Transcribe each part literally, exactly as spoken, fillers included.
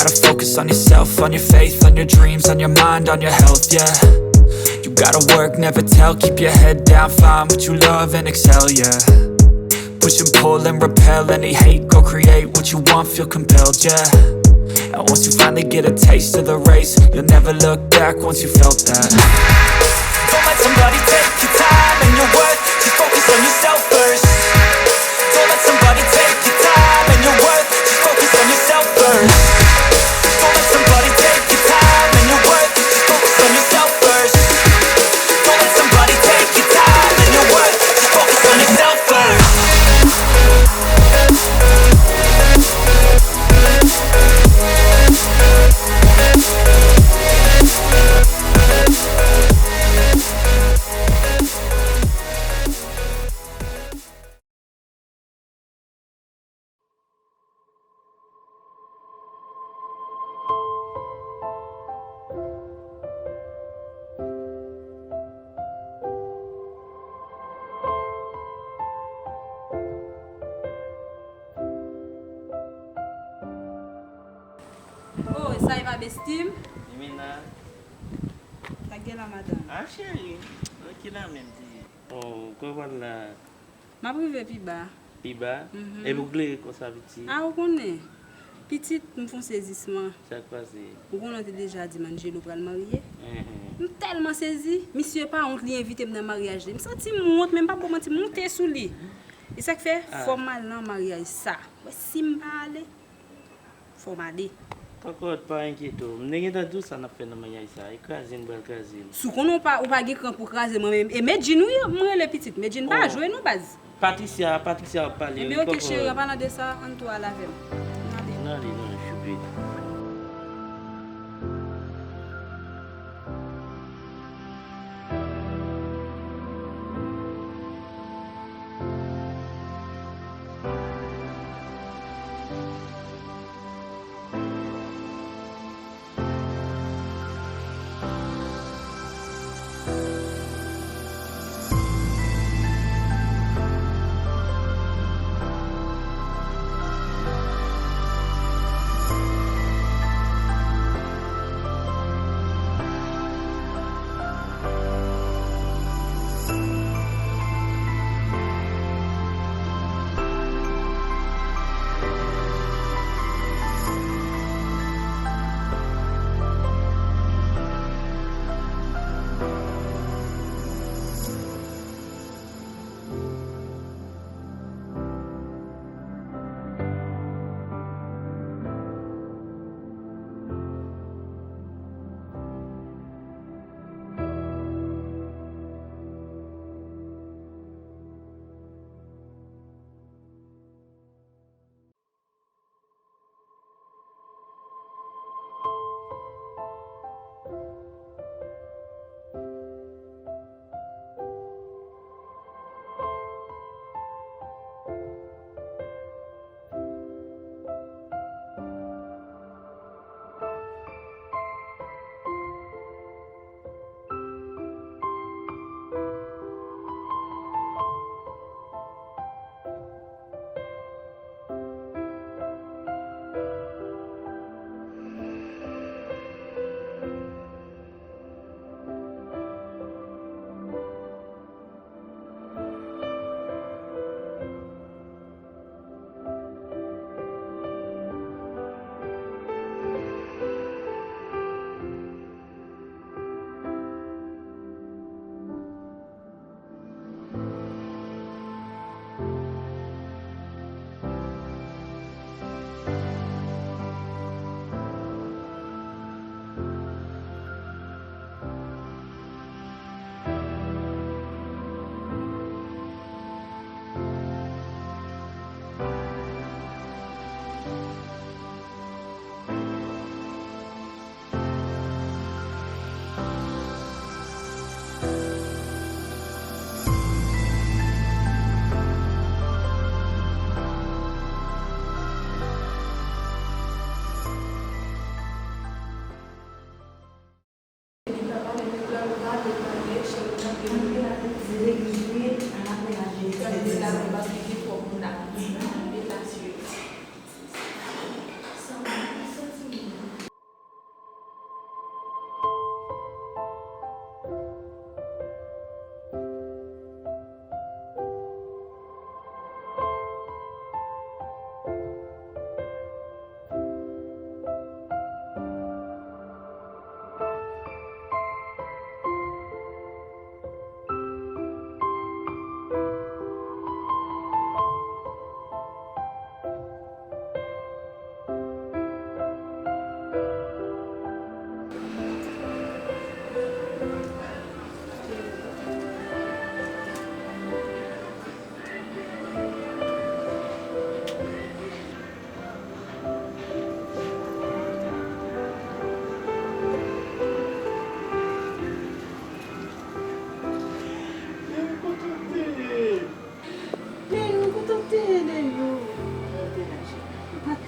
Focus on yourself, on your faith, on your dreams, on your mind, on your health, yeah. You gotta work, never tell, keep your head down, find what you love and excel, yeah. Push and pull and repel any hate, go create what you want, feel compelled, yeah. And once you finally get a taste of the race, you'll never look back once you felt that. Don't let somebody take your time and your worth, just focus on yourself first. Don't let somebody take your time and your worth. Just focus on yourself first. Don't let somebody take your time and your worth. Just focus on yourself first. Don't let somebody take your time and your worth. Just focus on yourself first. Oh, sa e pa besti m? Limena. Sa k gen la, madanm? Ah, cheri, ou ki la menm, di. Oh, kòman w la? M ap rive pi ba. Pi ba? Mhm. Epi w klere konsa, pitit? A, ou konnen. Pitit, m fè yon sezisman. Sa k pase? Ou konnen w te deja di m Angelo pral marye? Mhm. M tèlman sezi. Misye pa wont, li envite m nan maryaj li. M santi m wont, men m p ap ba w manti, m moute sou li. E sa k fè, ah, fò m al nan maryaj sa. Wè, si m pa ale, fò m ale. Kòkòt, pa enkyete w. M te gentan di w sa n ap fè nan maryaj sa. E kraze n pral kraze l. Si w konnen w pa, ou pa gen kran pou w kraze mwen menm. E Medjine wi m rele pitit. Medjine pa jwe non baz. Patricia, Patricia ap pale wi, kòkòt. Ebyen, oke, cheri, an palan de sa, ann tou al avè m. Ann ale. Ann ale, non, choupe.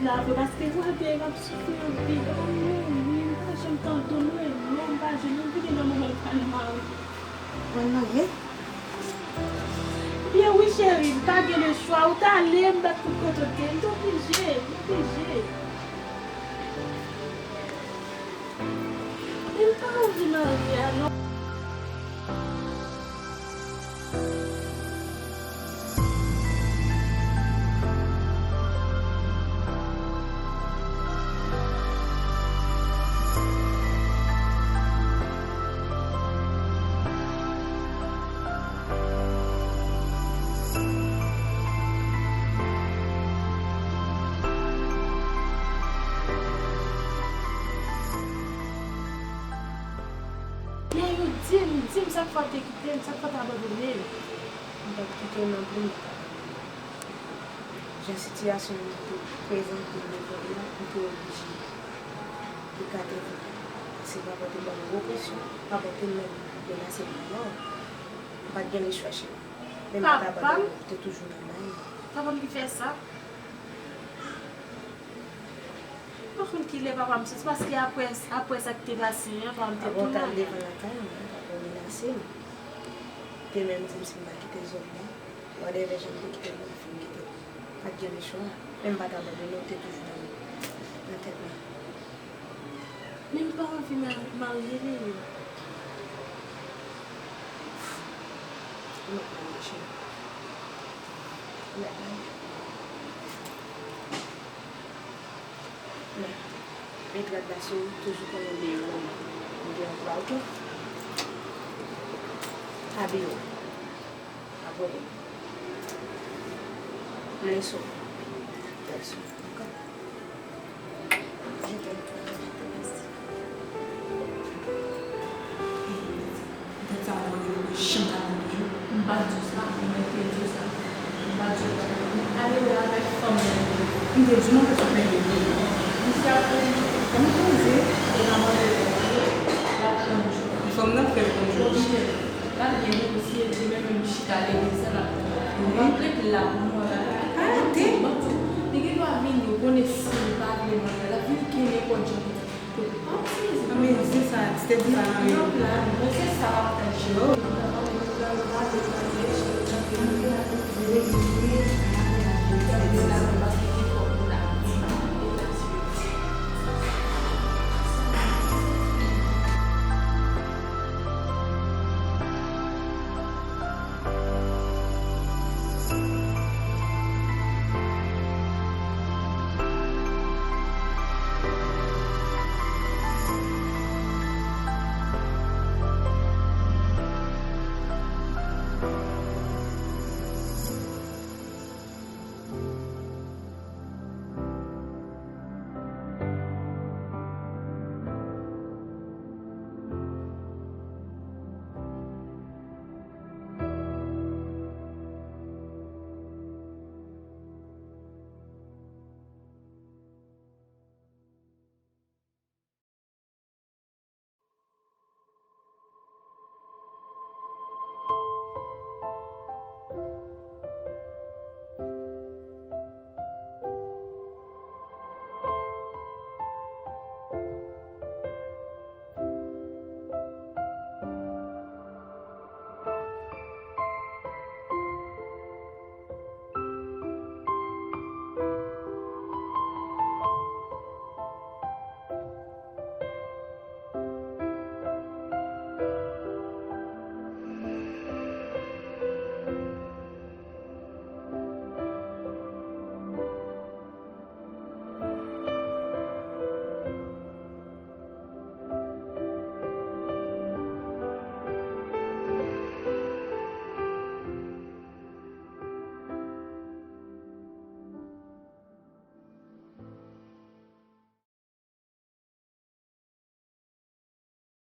La vre, paske m wè Dave ap soufri anpil. Oh non, wi, m pa janm tande w, non, m pa janm, m vini nan moman l pral marye. Pral marye? Byen wi cheri, m pa gen lechwa, ou t ale, m bat kout kote w te, m t oblije, m oblije. Men m pa anvi marye a non. Men yo di m, di m sa k fè w te kite m, sa k fè w te abandone m. M p ap kite w non plis, m p ap abandone w. Jan sitiyasyon an te prezante devan m nan, m te oblije ekate tèt mwen. Paske papa te ban m gwo presyon, papa te menm menase m anmò. M pa t gen lechwa cheri. Men m pa t abandone w, m te toujou nan men w. Papa m ki fè sa? Pa konn kilè papa m soti, paske apre, apre sa k te pase an, papa m te tounen. Apre w t al devan lakay mwen, papa w menase m. Te menm di m si m pa kite zòn nan, whatever jan m te kite l, m fè m kite l. Pa t gen lechwa. Men m pa t abandone w, te toujou nan, nan tèt mwen. Men m pa anvi ma-, marye, Lili. Ou mèt marye, cheri. Ou mèt marye. Men, met rad la sou ou, toujou konnen deyò an, m gen yon vwa, oke? Abiye w. Abòne. Leson. Leson. Oke? Je t'aime. Je t'aime. Tèt sa mwen rele mwen janm ka tande jou. M pa t di w sa, mwen te di w sa. M pa t di w sa. Ale wè avèk fanm nan. M te di w non ke sou pèdi vre. Misye ap poze. M poze. E nan manje l ap pran jou. Fanm nan fè l pran jou. L ap gen negosye, li menm menm chita legliz la, l ap pran jou. L ap ret la pou mwen la. Arete. Li gen dwa vini, ou konnen si li pa vle manje, l ap vin kenbe kò l jan pou di. Anmwey, se sa, ti te di sa nan yo.